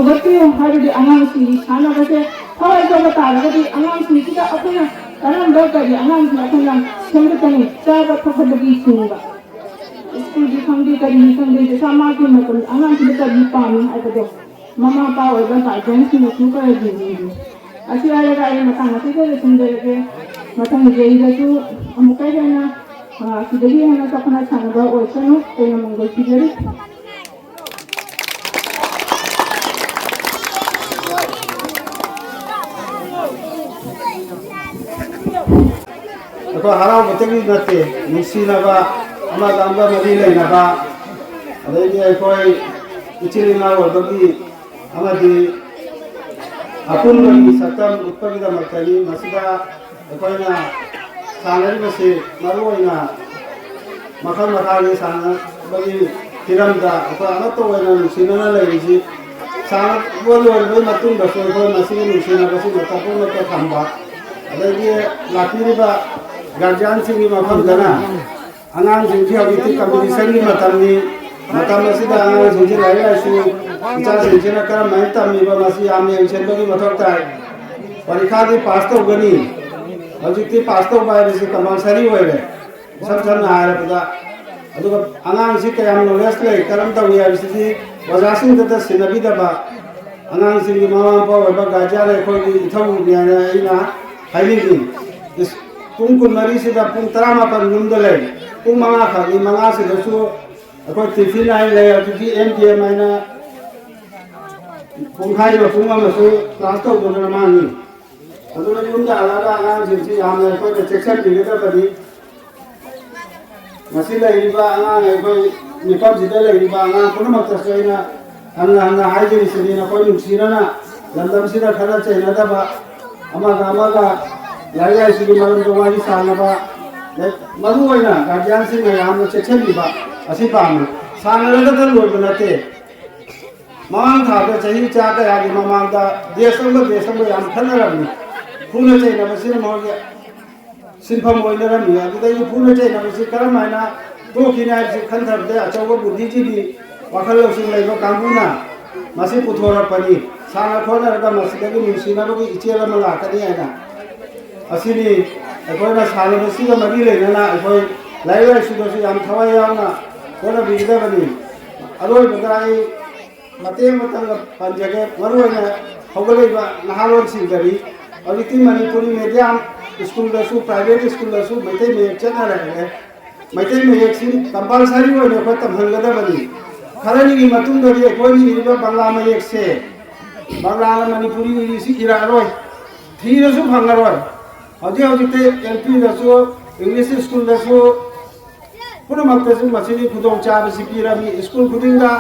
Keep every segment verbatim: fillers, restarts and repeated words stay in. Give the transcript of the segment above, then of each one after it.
ꯍꯧꯒꯠꯄꯤꯌꯨ ꯍꯥꯏꯕꯗꯤ ꯑꯉꯥꯡꯁꯤꯡꯒꯤ ꯁꯥꯟꯅꯕꯁꯦ ꯊꯋꯥꯏ ꯌꯥꯎꯕ ꯇꯥꯔꯒꯗꯤ ꯑꯉꯥꯡꯁꯤꯡꯁꯤꯗ ꯑꯩꯈꯣꯏꯅ ꯀꯔꯝꯕ ꯀꯔꯤ ꯑꯉꯥꯡꯁꯤꯡ ꯑꯩꯈꯣꯏꯅ ꯁꯦꯝꯒꯠꯀꯅꯤ? ꯆꯥꯕ ꯊꯛꯄꯗꯒꯤ ꯆꯤꯡꯕ, ꯁ꯭ꯀꯨꯜꯒꯤ ꯈꯪꯗꯦ, ꯀꯔꯤꯒꯤ ꯈꯪꯗꯦ, ꯄꯩꯁꯥ ꯃꯥꯒꯤ ꯃꯇꯝ ꯑꯉꯥꯡꯁꯤꯗ ꯀꯔꯤ ꯄꯥꯝꯃꯤ ꯍꯥꯏꯕꯗꯣ ꯃꯃꯥ ꯃꯄꯥ ꯑꯣꯏꯕ ꯒꯥꯔꯖꯤꯌꯟꯁꯤꯡꯅꯁꯨ ꯈꯔ ꯌꯦꯡꯕꯤꯌꯨ꯫ ꯑꯁꯤ ꯍꯥꯏꯔꯒ ꯑꯩ ꯃꯇꯥꯡ ꯑꯁꯤꯗ ꯂꯣꯏꯁꯤꯟꯖꯔꯒꯦ꯫ ꯃꯊꯪꯒꯤ ꯆꯍꯤꯗꯁꯨ ꯑꯃꯨꯛꯀ ꯍꯦꯟꯅ, ꯑ, ꯁꯤꯗꯒꯤ ꯍꯦꯟꯅ ꯆꯥꯎꯈꯠꯅ ꯁꯥꯟꯅꯕ ꯑꯣꯏꯁꯅꯨ꯫ ꯑꯩꯅ ꯃꯪꯒꯣꯜ ꯄꯤꯖꯔꯤ꯫ ꯑꯩꯈꯣꯏ ꯍꯔꯥꯎꯕꯇꯒꯤ ꯅꯠꯇꯦ, ꯅꯨꯡꯁꯤꯅꯕ, ꯑꯃꯒ ꯑꯃꯒ ꯃꯔꯤ ꯂꯩꯅꯕ, ꯑꯗꯩꯗꯤ ꯑꯩꯈꯣꯏ ꯏꯆꯤꯜ ꯏꯅꯥꯎ ꯑꯣꯏꯕꯒꯤ ꯑꯃꯗꯤ ꯑꯄꯨꯟꯕꯒꯤ ꯁꯛꯇꯝ ꯎꯠꯄꯒꯤꯗꯃꯛꯇꯅꯤ꯫ ꯃꯁꯤꯗ ꯑꯩꯈꯣꯏꯅ ꯁꯥꯟꯅꯔꯤꯕꯁꯤ ꯃꯔꯨꯑꯣꯏꯅ ꯃꯈꯜ ꯃꯈꯥꯒꯤ ꯁꯥꯟꯅꯕꯒꯤ ꯍꯤꯔꯝꯗ ꯑꯩꯈꯣꯏ ꯑꯃꯠꯇ ꯑꯣꯏꯅ ꯅꯨꯡꯁꯤꯅꯅ ꯂꯩꯔꯤꯁꯤ꯫ ꯁꯥꯟꯅꯕ ꯂꯣꯏꯔꯕꯩ ꯃꯇꯨꯡꯗꯁꯨ ꯑꯩꯈꯣꯏ ꯃꯁꯤꯒꯤ ꯅꯨꯡꯁꯤꯅꯕꯁꯤ ꯃꯇꯝ ꯄꯨꯝꯅꯃꯛꯇ ꯊꯝꯕ, ꯑꯗꯒꯤ ꯂꯥꯛꯄꯤꯔꯤꯕ ꯒꯥꯔꯖꯤꯌꯥꯟꯁꯤꯡꯒꯤ ꯃꯐꯝꯗꯅ ꯑꯉꯥꯡꯁꯤꯡꯁꯤ ꯍꯧꯖꯤꯛꯇꯤ ꯀꯝꯄꯤꯇꯤꯁꯟꯒꯤ ꯃꯇꯝꯅꯤ꯫ ꯃꯇꯝ ꯑꯁꯤꯗ ꯑꯉꯥꯡꯁꯤꯡꯁꯤ ꯂꯥꯏꯔꯤꯛ ꯂꯥꯏꯁꯨ, ꯏꯆꯥꯁꯤꯡꯁꯤꯅ ꯀꯔꯝꯍꯥꯏꯅ ꯇꯝꯃꯤꯕ, ꯃꯁꯤ ꯌꯥꯝꯅ ꯌꯦꯡꯁꯤꯟꯕꯒꯤ ꯃꯊꯧ ꯇꯥꯏ꯫ ꯄꯔꯤꯈꯥꯗꯤ ꯄꯥꯁ ꯇꯧꯒꯅꯤ꯫ ꯍꯧꯖꯤꯛꯇꯤ ꯄꯥꯁ ꯇꯧꯕ ꯍꯥꯏꯕꯁꯤ ꯀꯝꯄꯜꯁꯔꯤ ꯑꯣꯏꯔꯦ, ꯏꯁꯝ ꯁꯝꯅ ꯍꯥꯏꯔꯕꯗ꯫ ꯑꯗꯨꯒ ꯑꯉꯥꯡꯁꯤ ꯀꯌꯥꯝ ꯅꯣꯂꯦꯖ ꯂꯩ, ꯀꯔꯝ ꯇꯧꯏ ꯍꯥꯏꯕꯁꯤꯗꯤ ꯑꯣꯖꯥꯁꯤꯡꯗꯇ ꯁꯤꯟꯅꯕꯤꯗꯕ, ꯑꯉꯥꯡꯁꯤꯡꯒꯤ ꯃꯃꯥ ꯃꯄꯥ ꯑꯣꯏꯕ ꯒꯥꯔꯖꯤꯌꯥꯟ ꯑꯩꯈꯣꯏꯒꯤ ꯏꯊꯧꯅꯤ ꯍꯥꯏꯅ ꯑꯩꯅ ꯍꯥꯏꯅꯤꯡꯏ꯫ ꯏꯁ-, ꯄꯨꯡ ꯀꯨꯟꯃꯔꯤꯁꯤꯗ ꯄꯨꯡ ꯇꯔꯥꯃꯥꯄꯟ ꯌꯨꯝꯗ ꯂꯩ, ꯄꯨꯡ ꯃꯉꯥ ꯈꯛꯅꯤ, ꯃꯉꯥꯁꯤꯗꯁꯨ ꯑꯩꯈꯣꯏ ꯇꯤꯐꯤꯟ ꯍꯥꯏꯅ ꯂꯩ, ꯑꯗꯨꯗꯤ ꯑꯦꯝ ꯗꯤ ꯑꯦꯝ ꯍꯥꯏꯅ ꯄꯨꯡꯈꯥꯏ ꯑꯃ, ꯄꯨꯡ ꯑꯃꯁꯨ ꯀ꯭ꯂꯥꯁ ꯇꯧꯗꯅ ꯃꯥꯡꯉꯤ꯫ ꯑꯗꯨꯅ ꯌꯨꯝꯗ ꯍꯜꯂꯛꯑꯒ ꯑꯉꯥꯡꯁꯤꯡꯁꯤ ꯌꯥꯝꯅ ꯑꯩꯈꯣꯏꯅ ꯆꯦꯛꯁꯤꯟꯕꯤꯒꯗꯕꯅꯤ꯫ ꯃꯁꯤ ꯂꯩꯔꯤꯕ ꯑꯉꯥꯡ, ꯑꯩꯈꯣꯏ ꯃꯤꯐꯝꯁꯤꯗ ꯂꯩꯔꯤꯕ ꯑꯉꯥꯡ ꯄꯨꯝꯅꯃꯛꯇꯁꯨ ꯑꯩꯅ ꯍꯟꯅ ꯍꯟꯅ ꯍꯥꯏꯖꯔꯤꯁꯤꯅꯤ, ꯅꯈꯣꯏ ꯅꯨꯡꯁꯤꯅꯅ ꯂꯝꯗꯝꯁꯤꯗ ꯈꯠꯅ ꯆꯩꯅꯗꯕ, ꯑꯃꯒ ꯑꯃꯒ ꯂꯥꯏꯔꯤꯛ ꯂꯥꯏꯁꯨꯒꯤ ꯃꯔꯝꯗ ꯋꯥꯔꯤ ꯁꯥꯅꯕ, ꯃꯔꯨꯑꯣꯏꯅ ꯒꯥꯔꯖꯤꯌꯥꯟꯁꯤꯡꯅ ꯌꯥꯝꯅ ꯆꯦꯛꯁꯤꯟꯕꯤꯕ ꯑꯁꯤ ꯄꯥꯝꯃꯤ꯫ ꯁꯥꯟꯅꯔꯒꯇ ꯂꯣꯏꯕ ꯅꯠꯇꯦ꯫ ꯃꯃꯥꯡ ꯊꯥꯗ, ꯆꯍꯤ ꯆꯥ ꯀꯌꯥꯒꯤ ꯃꯃꯥꯡꯗ, ꯗꯦꯁ ꯑꯃꯒ ꯗꯦꯁ ꯑꯃꯒ ꯌꯥꯝ ꯈꯠꯅꯔꯝꯃꯤ꯫ ꯐꯨꯅ ꯆꯩꯅꯕꯁꯤꯅ ꯃꯈꯣꯏꯒꯤ ꯁꯤꯟꯐꯝ ꯑꯣꯏꯅꯔꯝꯃꯤ꯫ ꯑꯗꯨꯗꯒꯤ ꯐꯨꯅ ꯆꯩꯅꯕꯁꯤ ꯀꯔꯝ ꯍꯥꯏꯅ ꯇꯣꯛꯈꯤꯅꯤ ꯍꯥꯏꯕꯁꯤ ꯈꯟꯊꯕꯗ ꯑꯆꯧꯕ ꯕꯨꯙꯤꯖꯤꯕꯤ ꯋꯥꯈꯜ ꯂꯧꯁꯤꯡ ꯂꯩꯕ ꯀꯥꯡꯕꯨꯅ ꯃꯁꯤ ꯄꯨꯊꯣꯔꯛꯄꯅꯤ꯫ ꯁꯥꯟꯅ ꯈꯣꯠꯅꯔꯒ ꯃꯁꯤꯗꯒꯤ ꯅꯨꯡꯁꯤꯅꯕꯒꯤ ꯏꯆꯦꯜ ꯑꯃ ꯂꯥꯛꯀꯅꯤ ꯍꯥꯏꯅ꯫ ꯑꯁꯤꯅꯤ ꯑꯩꯈꯣꯏꯅ ꯁꯥꯟꯅꯕꯁꯤꯒ ꯃꯔꯤ ꯂꯩꯅꯅ ꯑꯩꯈꯣꯏ ꯂꯥꯏꯔꯤꯛ ꯂꯥꯏꯁꯨꯗꯁꯨ ꯌꯥꯝ ꯊꯋꯥꯏ ꯌꯥꯎꯅ ꯍꯣꯠꯅꯕꯤꯒꯗꯕꯅꯤ꯫ ꯑꯔꯣꯏꯕꯗ ꯑꯩ ꯃꯇꯦꯡ ꯑꯃꯇꯪꯒ ꯄꯟꯖꯒꯦ꯫ ꯃꯔꯨꯑꯣꯏꯅ ꯍꯧꯒꯠꯂꯛꯏꯕ ꯅꯍꯥꯔꯣꯜꯁꯤꯡꯗꯗꯤ ꯍꯧꯖꯤꯛꯇꯤ ꯃꯅꯤꯄꯨꯔꯤ ꯃꯦꯗꯤꯌꯝ ꯁ꯭ꯀꯨꯜꯗꯁꯨ, ꯄ꯭ꯔꯥꯏꯚꯦꯠ ꯁ꯭ꯀꯨꯜꯗꯁꯨ ꯃꯩꯇꯩ ꯃꯌꯦꯛ ꯆꯠꯅꯔꯛꯑꯦ꯫ ꯃꯩꯇꯩ ꯃꯌꯦꯛꯁꯤ ꯀꯝꯄꯜꯁꯔꯤ ꯑꯣꯏꯅ ꯑꯩꯈꯣꯏ ꯇꯝꯍꯟꯒꯗꯕꯅꯤ꯫ ꯈꯔꯅꯤꯒꯤ ꯃꯇꯨꯡꯗꯗꯤ ꯑꯩꯈꯣꯏꯅ ꯏꯔꯤꯕ ꯕꯪꯂꯥ ꯃꯌꯦꯛꯁꯦ, ꯕꯪꯂꯥꯅ ꯃꯅꯤꯄꯨꯔꯤ ꯏꯔꯤꯁꯤ ꯏꯔꯛꯑꯔꯣꯏ, ꯊꯤꯔꯁꯨ ꯐꯪꯉꯔꯣꯏ꯫ ꯍꯧꯖꯤꯛ ꯍꯧꯖꯤꯛꯇꯤ ꯑꯦꯜ ꯄꯤꯗꯁꯨ, ꯏꯪꯂꯤꯁ ꯁ꯭ꯀꯨꯜꯗꯁꯨ, ꯄꯨꯝꯅꯃꯛꯇꯁꯨ ꯃꯁꯤꯒꯤ ꯈꯨꯗꯣꯡꯆꯥꯕꯁꯤ ꯄꯤꯔꯝꯃꯤ꯫ ꯁ꯭ꯀꯨꯜ ꯈꯨꯗꯤꯡꯗ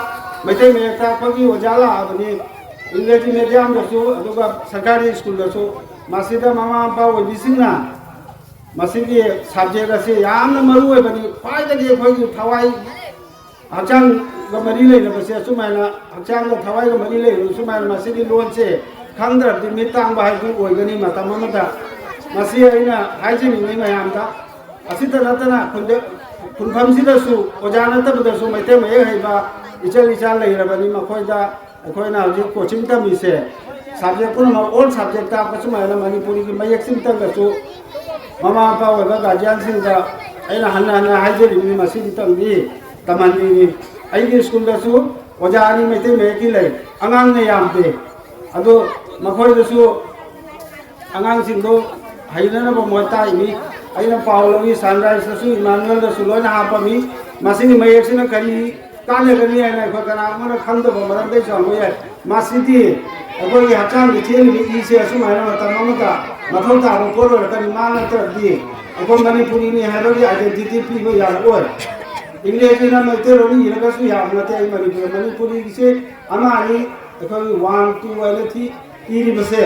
ꯃꯩꯇꯩ ꯃꯌꯦꯛ ꯇꯥꯛꯄꯒꯤ ꯑꯣꯖꯥ ꯂꯥꯛꯑꯕꯅꯤ꯫ ꯏꯪꯒ꯭ꯔꯦꯖꯤ ꯃꯦꯗꯤꯌꯝꯗꯁꯨ, ꯑꯗꯨꯒ ꯁꯔꯀꯥꯔꯤ ꯁ꯭ꯀꯨꯜꯗꯁꯨ꯫ ꯃꯁꯤꯗ ꯃꯃꯥ ꯃꯄꯥ ꯑꯣꯏꯕꯤꯁꯤꯡꯅ ꯃꯁꯤꯒꯤ ꯁꯕꯖꯦꯛ ꯑꯁꯤ ꯌꯥꯝꯅ ꯃꯔꯨ ꯑꯣꯏꯕꯅꯤ꯫ ꯈ꯭ꯋꯥꯏꯗꯒꯤ ꯑꯩꯈꯣꯏꯒꯤ ꯊꯋꯥꯏ, ꯍꯛꯆꯥꯡꯒ ꯃꯔꯤ ꯂꯩꯅꯕꯁꯦ ꯑꯁꯨꯃꯥꯏꯅ ꯍꯛꯆꯥꯡꯒ ꯊꯋꯥꯏꯒ ꯃꯔꯤ ꯂꯩꯅꯕ ꯁꯨꯃꯥꯏꯅ ꯃꯁꯤꯒꯤ ꯂꯣꯟꯁꯦ ꯈꯪꯗ꯭ꯔꯕꯗꯤ ꯃꯤꯠ ꯇꯥꯡꯕ ꯍꯥꯏꯕꯗꯨ ꯑꯣꯏꯒꯅꯤ ꯃꯇꯝ ꯑꯃꯗ꯫ ꯃꯁꯤ ꯑꯩꯅ ꯍꯥꯏꯖꯅꯤꯡꯉꯤ ꯃꯌꯥꯝꯗ꯫ ꯑꯁꯤꯇ ꯅꯠꯇꯅ ꯈꯨꯟꯗ-, ꯈꯨꯟꯐꯝꯁꯤꯗꯁꯨ ꯑꯣꯖꯥ ꯅꯠꯇꯕꯗꯁꯨ ꯃꯩꯇꯩ ꯃꯌꯦꯛ ꯍꯩꯕ ꯏꯆꯜ ꯏꯆꯥ ꯂꯩꯔꯕꯅꯤ꯫ ꯃꯈꯣꯏꯗ ꯑꯩꯈꯣꯏꯅ ꯍꯧꯖꯤꯛ ꯀꯣꯆꯤꯡ ꯇꯝꯃꯤꯁꯦ, ꯁꯕꯖꯦꯛ ꯄꯨꯝꯅꯃꯛ, ꯑꯣꯜ ꯁꯕꯖꯦꯛ ꯇꯥꯛꯄ ꯁꯨꯃꯥꯏꯅ ꯃꯅꯤꯄꯨꯔꯤꯒꯤ ꯃꯌꯦꯛꯁꯤꯡꯇꯪꯗꯁꯨ ꯃꯃꯥ ꯃꯄꯥ ꯑꯣꯏꯕ ꯒꯥꯔꯖꯤꯌꯥꯟꯁꯤꯡꯗ ꯑꯩꯅ ꯍꯟꯅ ꯍꯟꯅ ꯍꯥꯏꯖꯔꯤꯕꯅꯤ, ꯃꯁꯤꯒꯤꯇꯪꯗꯤ ꯇꯝꯍꯟꯅꯤꯡꯉꯤ꯫ ꯑꯩꯒꯤ ꯁ꯭ꯀꯨꯜꯗꯁꯨ ꯑꯣꯖꯥ ꯑꯅꯤ ꯃꯩꯇꯩ ꯃꯌꯦꯛꯀꯤ ꯂꯩ, ꯑꯉꯥꯡꯅ ꯌꯥꯝꯗꯦ꯫ ꯑꯗꯣ ꯃꯈꯣꯏꯗꯁꯨ ꯑꯉꯥꯡꯁꯤꯡꯗꯣ ꯍꯩꯅꯅꯕ ꯃꯣꯠ ꯇꯥꯛꯏꯅꯤ꯫ ꯑꯩꯅ ꯄꯥꯎ ꯂꯧꯏ, ꯁꯟꯔꯥꯏꯖꯇꯁꯨ, ꯏꯃꯥꯅꯨꯋꯦꯜꯗꯁꯨ ꯂꯣꯏꯅ ꯍꯥꯞꯄꯝꯃꯤ꯫ ꯃꯁꯤꯒꯤ ꯃꯌꯦꯛꯁꯤꯅ ꯀꯔꯤ ꯀꯥꯟꯅꯒꯅꯤ ꯍꯥꯏꯅ ꯑꯩꯈꯣꯏ ꯀꯅꯥꯒꯨꯝꯕꯅ ꯈꯪꯗꯕ ꯃꯔꯝꯗꯒꯤꯁꯨ ꯍꯪꯕ ꯌꯥꯏ꯫ ꯃꯁꯤꯗꯤ ꯑꯩꯈꯣꯏꯒꯤ ꯍꯛꯆꯥꯡꯗ ꯆꯦꯜꯂꯤꯕ ꯏꯁꯦ ꯑꯁꯨꯃꯥꯏꯅ ꯃꯇꯝ ꯑꯃꯗ ꯃꯊꯧ ꯇꯥꯕ ꯄꯣꯠ ꯑꯣꯏꯔꯛꯀꯅꯤ꯫ ꯃꯥ ꯅꯠꯇ꯭ꯔꯗꯤ ꯑꯩꯈꯣꯏ ꯃꯅꯤꯄꯨꯔꯤꯅꯤ ꯍꯥꯏꯕꯒꯤ identity ꯄꯤꯕ ꯌꯥꯔꯛꯑꯣꯏ꯫ ꯏꯪꯒ꯭ꯔꯦꯖꯤꯅ ꯃꯩꯇꯩꯂꯣꯟ ꯏꯔꯒꯁꯨ ꯌꯥꯕ ꯅꯠꯇꯦ꯫ ꯑꯩ ꯃꯅꯤꯄꯨꯔ, ꯃꯅꯤꯄꯨꯔꯤꯒꯤꯁꯦ ꯑꯃ ꯑꯅꯤ ꯑꯩꯈꯣꯏꯒꯤ one, two ꯍꯥꯏꯅ ꯊꯤ ꯏꯔꯤꯕꯁꯦ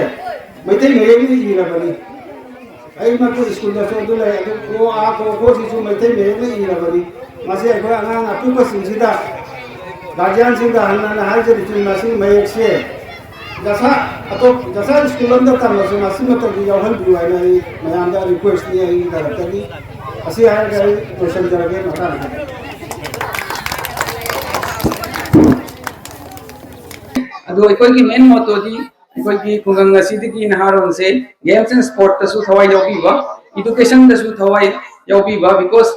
ꯃꯩꯇꯩ ꯃꯌꯦꯛꯅ ꯏꯔꯕꯅꯤ꯫ ꯑꯩꯃꯛꯀꯤ ꯁ꯭ꯀꯨꯜꯗꯁꯨ ꯑꯗꯨ ꯂꯩ꯫ ꯑꯗꯨ ꯀꯣ, ꯑꯥ, ꯀꯣ, ꯈꯣ ꯁꯤꯁꯨ ꯃꯩꯇꯩ ꯃꯌꯦꯛꯅ ꯏꯔꯕꯅꯤ꯫ ꯃꯁꯤ ꯑꯩꯈꯣꯏ ꯑꯉꯥꯡ ꯑꯄꯤꯛꯄꯁꯤꯡꯁꯤꯗ, ꯒꯥꯔꯖꯤꯌꯥꯟꯁꯤꯡꯗ ꯍꯟꯅ ꯍꯟꯅ ꯍꯥꯏꯖꯔꯤꯁꯤ, ꯃꯁꯤ ꯃꯌꯦꯛꯁꯦ ꯖꯁꯥ ꯑꯇꯣꯞ-, ꯖꯁꯥ ꯁ꯭ꯀꯨꯜ ꯑꯃꯗ ꯇꯝꯃꯁꯨ ꯃꯁꯤꯃꯇꯪꯗꯤ ꯌꯥꯎꯍꯟꯕꯤꯌꯨ ꯍꯥꯏꯅ ꯑꯩ ꯃꯌꯥꯝꯗ ꯔꯤꯀ꯭ꯋꯦꯁꯅꯤ ꯑꯩꯒꯤ ꯇꯔꯞꯇꯒꯤ꯫ ꯑꯁꯤ ꯍꯥꯏꯔꯒ ꯑꯩ ꯂꯣꯏꯁꯤꯟꯖꯔꯒꯦ ꯃꯇꯥꯡꯁꯤꯗ꯫ ꯑꯗꯣ ꯑꯩꯈꯣꯏꯒꯤ ꯃꯦꯟ ꯃꯣꯇꯣꯗꯤ ꯑꯩꯈꯣꯏꯒꯤ ꯈꯨꯡꯒꯪ ꯑꯁꯤꯗꯒꯤ ꯅꯍꯥꯔꯣꯜꯁꯦ ꯒꯦꯝꯁ ꯑꯦꯟ ꯁ꯭ꯄꯣꯔꯠꯇꯁꯨ ꯊꯋꯥꯏ ꯌꯥꯎꯕꯤꯕ, ꯏꯗꯨꯀꯦꯁꯟꯗꯁꯨ ꯊꯋꯥꯏ ꯌꯥꯎꯕꯤꯕ, ꯕꯤꯀꯣꯁ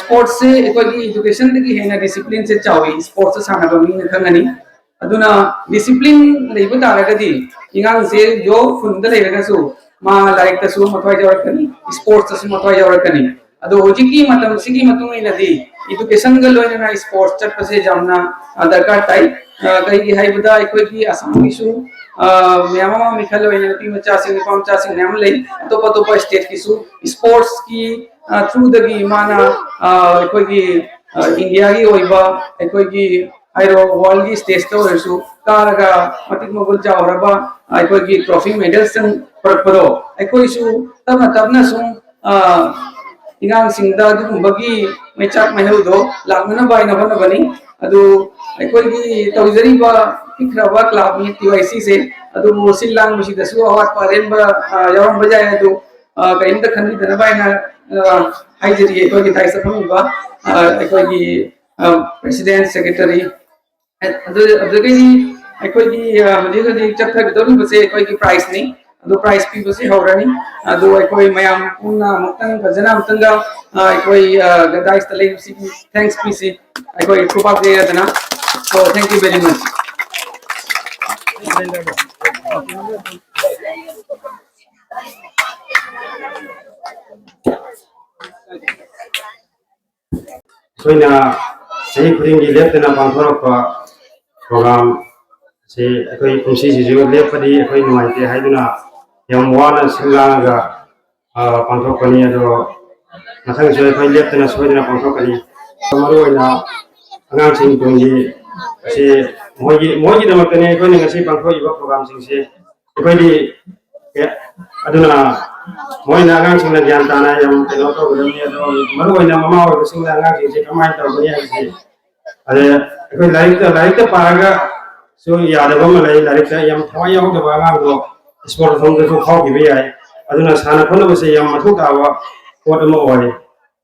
ꯁ꯭ꯄꯣꯔꯠꯁꯁꯦ ꯑꯩꯈꯣꯏꯒꯤ ꯏꯗꯨꯀꯦꯁꯟꯗꯒꯤ ꯍꯦꯟꯅ ꯗꯤꯁꯤꯄ꯭ꯂꯤꯟꯁꯦ ꯆꯥꯎꯏ ꯁ꯭ꯄꯣꯔꯠꯁꯇ ꯁꯥꯟꯅꯕ ꯃꯤꯅ ꯈꯪꯒꯅꯤ꯫ ꯑꯗꯨꯅ ꯗꯤꯁꯤꯄ꯭ꯂꯤꯟ ꯂꯩꯕ ꯇꯥꯔꯒꯗꯤ ꯑꯉꯥꯡꯁꯦ ꯌꯣ ꯈꯨꯟꯗ ꯂꯩꯔꯒꯁꯨ ꯃꯥ ꯂꯥꯏꯔꯤꯛꯇꯁꯨ ꯃꯊ꯭ꯋꯥꯏ ꯌꯥꯎꯔꯛꯀꯅꯤ, ꯁ꯭ꯄꯣꯔꯠꯁꯇꯁꯨ ꯃꯊ꯭ꯋꯥꯏ ꯌꯥꯎꯔꯛꯀꯅꯤ꯫ ꯑꯗꯣ ꯍꯧꯖꯤꯛꯀꯤ ꯃꯇꯝꯁꯤꯒꯤ ꯃꯇꯨꯡ ꯏꯟꯅꯗꯤ ꯏꯗꯨꯀꯦꯁꯟꯒ ꯂꯣꯏꯅꯅ ꯁ꯭ꯄꯣꯔꯠꯁ ꯆꯠꯄꯁꯦ ꯌꯥꯝꯅ ꯑ, ꯗꯔꯀꯥꯔ ꯇꯥꯏ꯫ ꯑ, ꯀꯩꯒꯤ ꯍꯥꯏꯕꯗ ꯑꯩꯈꯣꯏꯒꯤ ꯑꯁꯥꯝꯒꯤꯁꯨ ꯑ, ꯃꯌꯥꯝ ꯑꯃ ꯃꯤꯈꯜ ꯑꯣꯏꯅ ꯅꯨꯄꯤ ꯃꯆꯥꯁꯤꯡ ꯅꯨꯄꯥ ꯃꯆꯥꯁꯤꯡ ꯃꯌꯥꯝ ꯂꯩ꯫ ꯑꯇꯣꯞ ꯑꯇꯣꯞꯄ ꯁ꯭ꯇꯦꯠꯀꯤꯁꯨ ꯁ꯭ꯄꯣꯔꯠꯁꯀꯤ ꯊ꯭ꯔꯨꯗꯒꯤ ꯃꯥꯅ ꯑ, ꯑꯩꯈꯣꯏꯒꯤ ꯑ, ꯏꯟꯗꯤꯌꯥꯒꯤ ꯑꯣꯏꯕ ꯑꯩꯈꯣꯏꯒꯤ ꯍꯥꯏꯔꯣ ꯋꯥꯔꯜꯒꯤ ꯁ꯭ꯇꯦꯖꯇ ꯑꯣꯏꯔꯁꯨ ꯀꯥꯔꯒ ꯃꯇꯤꯛ ꯃꯒꯨꯟ ꯆꯥꯎꯔꯕ ꯑꯩꯈꯣꯏꯒꯤ ꯇ꯭ꯔꯣꯐꯤ ꯃꯦꯗꯜꯁꯤꯡ ꯄꯨꯔꯛꯄꯗꯣ ꯑꯩꯈꯣꯏꯁꯨ ꯇꯞꯅ ꯇꯞꯅ ꯁꯨꯝ ꯑ, ꯑꯉꯥꯡꯁꯤꯡꯗ ꯑꯗꯨꯒꯨꯝꯕꯒꯤ ꯃꯩꯆꯥꯛ ꯃꯩꯍꯧꯗꯣ ꯂꯥꯛꯅꯅꯕ ꯍꯥꯏꯅ ꯍꯣꯠꯅꯕꯅꯤ꯫ ꯑꯗꯨ ꯑꯩꯈꯣꯏꯒꯤ ꯇꯧꯖꯔꯤꯕ ꯄꯤꯛꯈ꯭ꯔꯕ ꯀ꯭ꯂꯕ ꯇꯤ ꯋꯥꯏ ꯁꯤꯁꯦ ꯑꯗꯨꯕꯨ ꯁꯤꯜ ꯂꯥꯡꯕꯁꯤꯗꯁꯨ ꯑꯋꯥꯠꯄ ꯑꯔꯦꯝꯕ ꯑ, ꯌꯥꯎꯔꯝꯕ ꯌꯥꯏ꯫ ꯑꯗꯨ ꯑ, ꯀꯔꯤꯝꯇ ꯈꯟꯕꯤꯗꯅꯕ ꯍꯥꯏꯅ ꯑ, ꯍꯥꯏꯖꯔꯤ꯫ ꯑꯩꯈꯣꯏꯒꯤ ꯗꯥꯏꯁꯇ ꯐꯝꯃꯤꯕ ꯑ, ꯑꯩꯈꯣꯏꯒꯤ ꯄ꯭ꯔꯦꯁꯤꯗꯦꯟ ꯁꯦꯀ꯭ꯔꯦꯇꯔꯤ ꯑꯗꯨ ꯑꯗꯨꯗꯒꯤꯗꯤ ꯑꯩꯈꯣꯏꯒꯤ ꯑ, ꯍꯧꯖꯤꯛ ꯍꯧꯖꯤꯛ ꯆꯠꯊꯒꯗꯧꯔꯤꯕꯁꯦ ꯑꯩꯈꯣꯏꯒꯤ ꯄ꯭ꯔꯥꯏꯖꯅꯤ꯫ ꯑꯗꯨ ꯄ꯭ꯔꯥꯏꯖ ꯄꯤꯕꯁꯦ ꯍꯧꯔꯅꯤ꯫ ꯑꯗꯨ ꯑꯩꯈꯣꯏ ꯃꯌꯥꯝ ꯄꯨꯟꯅ ꯑꯃꯨꯛꯇꯪ ꯐꯖꯅ ꯑꯃꯨꯛꯇꯪꯒ ꯑ, ꯑꯩꯈꯣꯏ ꯑ, ꯗꯥꯏꯁꯇ ꯂꯩꯕꯁꯤꯒꯤ ꯊꯦꯡꯛꯁ ꯄꯤꯁꯤ꯫ ꯑꯩꯈꯣꯏ ꯈꯨꯕꯥꯛ ꯌꯩꯔꯗꯅ꯫ So thank you very much. ꯑꯩꯈꯣꯏꯅ ꯆꯍꯤ ꯈꯨꯗꯤꯡꯒꯤ ꯂꯦꯞꯇꯅ ꯄꯥꯡꯊꯣꯔꯛꯄ ꯄ꯭ꯔꯣꯒ꯭ꯔꯥꯝ ꯁꯤ ꯑꯩꯈꯣꯏ ꯀꯨꯝꯁꯤꯁꯤꯁꯨ ꯂꯦꯞꯄꯗꯤ ꯑꯩꯈꯣꯏ ꯅꯨꯡꯉꯥꯏꯇꯦ ꯍꯥꯏꯗꯨꯅ ꯌꯥꯝ ꯋꯥꯅ ꯁꯤꯜ ꯂꯥꯡꯉꯒ ꯑ, ꯄꯥꯡꯊꯣꯛꯀꯅꯤ꯫ ꯑꯗꯣ ꯃꯊꯪꯁꯨ ꯑꯩꯈꯣꯏ ꯂꯦꯞꯇꯅ ꯁꯣꯏꯗꯅ ꯄꯥꯡꯊꯣꯛꯀꯅꯤ꯫ ꯃꯔꯨꯑꯣꯏꯅ ꯑꯉꯥꯡꯁꯤꯡ ꯇꯨꯡꯒꯤ ꯑꯁꯤ ꯃꯣꯏꯒꯤ ꯃꯣꯏꯒꯤꯗꯃꯛꯇꯅꯤ ꯑꯩꯈꯣꯏꯅ ꯉꯁꯤ ꯄꯥꯡꯊꯣꯛꯏꯕ ꯄ꯭ꯔꯣꯒ꯭ꯔꯥꯝꯁꯤꯡꯁꯤ꯫ ꯑꯩꯈꯣꯏꯗꯤ ꯑꯦ, ꯑꯗꯨꯅ ꯃꯣꯏꯅ ꯑꯉꯥꯡꯁꯤꯡꯅ ꯒ꯭ꯌꯥꯟ ꯇꯥꯅ ꯌꯥꯝ ꯀꯩꯅꯣ ꯇꯧꯒꯗꯕꯅꯤ꯫ ꯑꯗꯣ ꯃꯔꯨꯑꯣꯏꯅ ꯃꯃꯥ ꯑꯣꯏꯕꯁꯤꯡꯅ ꯑꯉꯥꯡꯁꯤꯡꯁꯦ ꯀꯃꯥꯏꯅ ꯇꯧꯒꯅꯤ ꯍꯥꯏꯕꯁꯤ ꯑꯗ ꯑꯩꯈꯣꯏ ꯂꯥꯏꯔꯤꯛꯇ ꯂꯥꯏꯔꯤꯛꯇ ꯄꯥꯔꯒꯁꯨ ꯌꯥꯗꯕ ꯑꯃ ꯂꯩ, ꯂꯥꯏꯔꯤꯛꯇ ꯌꯥꯝ ꯊꯋꯥꯏ ꯌꯥꯎꯗꯕ ꯑꯉꯥꯡꯗꯣ ꯁ꯭ꯄꯣꯔꯠ ꯂꯣꯝꯗꯁꯨ ꯐꯥꯎꯈꯤꯕ ꯌꯥꯏ꯫ ꯑꯗꯨꯅ ꯁꯥꯟꯅ ꯈꯣꯠꯅꯕꯁꯦ ꯌꯥꯝ ꯃꯊꯧ ꯇꯥꯕ ꯄꯣꯠ ꯑꯃ ꯑꯣꯏ꯫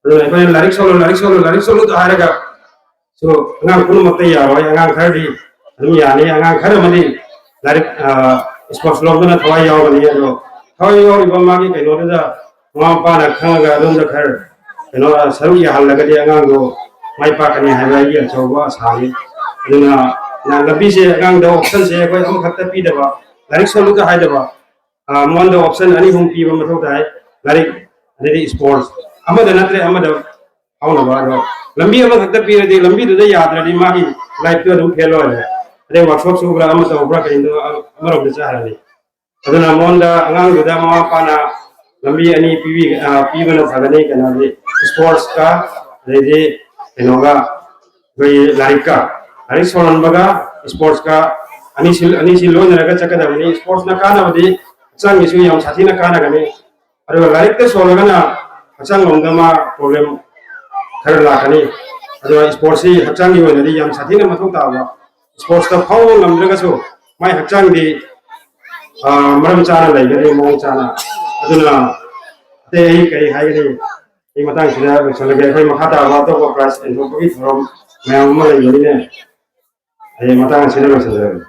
ꯑꯗꯨꯅ ꯑꯩꯈꯣꯏꯅ ꯂꯥꯏꯔꯤꯛ ꯁꯣꯜꯂꯨ, ꯂꯥꯏꯔꯤꯛ ꯁꯣꯜꯂꯨ, ꯂꯥꯏꯔꯤꯛ ꯁꯣꯜꯂꯨꯗ ꯍꯥꯏꯔꯒ ꯁꯨ ꯑꯉꯥꯡ ꯄꯨꯝꯅꯃꯛꯇ ꯌꯥꯔꯣꯏ꯫ ꯑꯉꯥꯡ ꯈꯔꯗꯤ ꯑꯗꯨꯝ ꯌꯥꯅꯤ꯫ ꯑꯉꯥꯡ ꯈꯔ ꯑꯃꯗꯤ ꯂꯥꯏꯔꯤꯛ ꯏꯁꯄꯣꯔꯠꯁ ꯂꯣꯝꯗꯅ ꯊꯋꯥꯏ ꯌꯥꯎꯒꯅꯤ꯫ ꯑꯗꯣ ꯊꯋꯥꯏ ꯌꯥꯎꯔꯤꯕ ꯃꯥꯒꯤ ꯀꯩꯅꯣꯗꯨꯗ ꯃꯃꯥ ꯃꯄꯥꯅ ꯈꯪꯉꯒ ꯑꯗꯣꯝꯗ ꯈꯔ ꯀꯩꯅꯣ ꯁꯔꯨꯛ ꯌꯥꯍꯜꯂꯒꯗꯤ ꯑꯉꯥꯡꯗꯣ ꯃꯥꯏ ꯄꯥꯛꯀꯅꯤ ꯍꯥꯏꯕ ꯑꯩꯒꯤ ꯑꯆꯧꯕ ꯑꯁꯥꯅꯤ꯫ ꯑꯗꯨꯅ ꯂꯝꯕꯤꯁꯦ ꯑꯉꯥꯡꯗ ꯑꯣꯞꯁꯟꯁꯦ ꯑꯩꯈꯣꯏ ꯑꯃꯈꯛꯇ ꯄꯤꯗꯕ, ꯂꯥꯏꯔꯤꯛ ꯁꯣꯜꯂꯨꯗ ꯍꯥꯏꯗꯕ, ꯃꯉꯣꯟꯗ ꯑꯣꯞꯁꯟ ꯑꯅꯤ ꯑꯍꯨꯝ ꯄꯤꯕ ꯃꯊꯧ ꯇꯥꯏ꯫ ꯂꯥꯏꯔꯤꯛ, ꯑꯗꯩꯗꯤ ꯏꯁꯄꯣꯔꯠꯁ, ꯑꯃꯗ ꯅꯠꯇ꯭ꯔꯦ ꯑꯃꯗ ꯐꯥꯎꯅꯕ꯫ ꯑꯗꯣ ꯂꯝꯕꯤ ꯑꯃꯈꯛꯇ ꯄꯤꯔꯗꯤ ꯂꯝꯕꯤꯗꯨꯗ ꯌꯥꯗ꯭ꯔꯗꯤ ꯃꯥꯒꯤ ꯂꯥꯏꯐꯇꯨ ꯑꯗꯨꯝ ꯐꯦꯜ ꯑꯣꯏꯔꯦ꯫ ꯑꯗꯩ ꯋꯥꯛꯁꯣꯞ ꯁꯨꯕ꯭ꯔꯥ ꯑꯃ ꯇꯧꯕ꯭ꯔꯥ ꯀꯩꯅꯣ ꯑꯃꯔꯣꯝꯗ ꯆꯠꯈ꯭ꯔꯅꯤ꯫ ꯑꯗꯨꯅ ꯃꯉꯣꯟꯗ, ꯑꯉꯥꯡꯗꯨꯗ ꯃꯃꯥ ꯃꯄꯥꯅ ꯂꯝꯕꯤ ꯑꯅꯤ ꯄꯤꯕꯤ ꯑ, ꯄꯤꯕꯅ ꯐꯒꯅꯤ꯫ ꯀꯩꯅꯣꯗꯤ ꯏꯁꯄꯣꯔꯠꯁꯀ, ꯑꯗꯩꯗꯤ ꯀꯩꯅꯣꯒ, ꯑꯩꯈꯣꯏꯒꯤ ꯂꯥꯏꯔꯤꯛꯀ, ꯂꯥꯏꯔꯤꯛ ꯁꯣꯜꯍꯟꯕꯒ ꯏꯁꯄꯣꯔꯠꯁꯀ ꯑꯅꯤꯁꯤ ꯑꯅꯤꯁꯤ ꯂꯣꯏꯅꯔꯒ ꯆꯠꯀꯗꯕꯅꯤ꯫ ꯏꯁꯄꯣꯔꯠꯁꯅ ꯀꯥꯟꯅꯕꯗꯤ ꯍꯛꯆꯥꯡꯒꯤꯁꯨ ꯌꯥꯝ ꯁꯥꯊꯤꯅ ꯀꯥꯟꯅꯒꯅꯤ꯫ ꯑꯗꯨꯒ ꯂꯥꯏꯔꯤꯛꯇ ꯁꯣꯜꯂꯒꯅ ꯍꯛꯆꯥꯡ ꯂꯣꯝꯗ ꯃꯥ ꯄ꯭ꯔꯣꯕ꯭ꯂꯦꯝ ꯈꯔ ꯂꯥꯛꯀꯅꯤ꯫ ꯑꯗꯨꯒ ꯏꯁꯄꯣꯔꯠꯁꯤ ꯍꯛꯆꯥꯡꯒꯤ ꯑꯣꯏꯅꯗꯤ ꯌꯥꯝ ꯁꯥꯊꯤꯅ ꯃꯊꯧ ꯇꯥꯕ꯫ ꯏꯁꯄꯣꯔꯠꯁꯇ ꯐꯥꯎꯕ ꯉꯝꯗ꯭ꯔꯒꯁꯨ ꯃꯥꯏ ꯍꯛꯆꯥꯡꯗꯤ ꯃꯔꯝ ꯆꯥꯅ ꯂꯩꯒꯅꯤ, ꯃꯑꯣꯡ ꯆꯥꯅ꯫ ꯑꯗꯨꯅ ꯑꯇꯩ ꯑꯩ ꯀꯔꯤ ꯍꯥꯏꯒꯅꯤ? ꯑꯩ ꯃꯇꯥꯡꯁꯤꯗ ꯂꯣꯏꯁꯤꯜꯂꯒꯦ꯫ ꯑꯩꯈꯣꯏ ꯃꯈꯥ ꯇꯥꯕ ꯑꯇꯣꯞꯄ ꯄ꯭ꯔꯥꯏꯖ ꯌꯦꯟꯊꯣꯛꯄꯒꯤ ꯊꯧꯔꯝ ꯃꯌꯥꯝ ꯑꯃ ꯂꯩꯕꯅꯤꯅ ꯑꯩ ꯃꯇꯥꯡ ꯑꯁꯤꯗ ꯂꯣꯏꯁꯤꯜꯂꯒꯦ꯫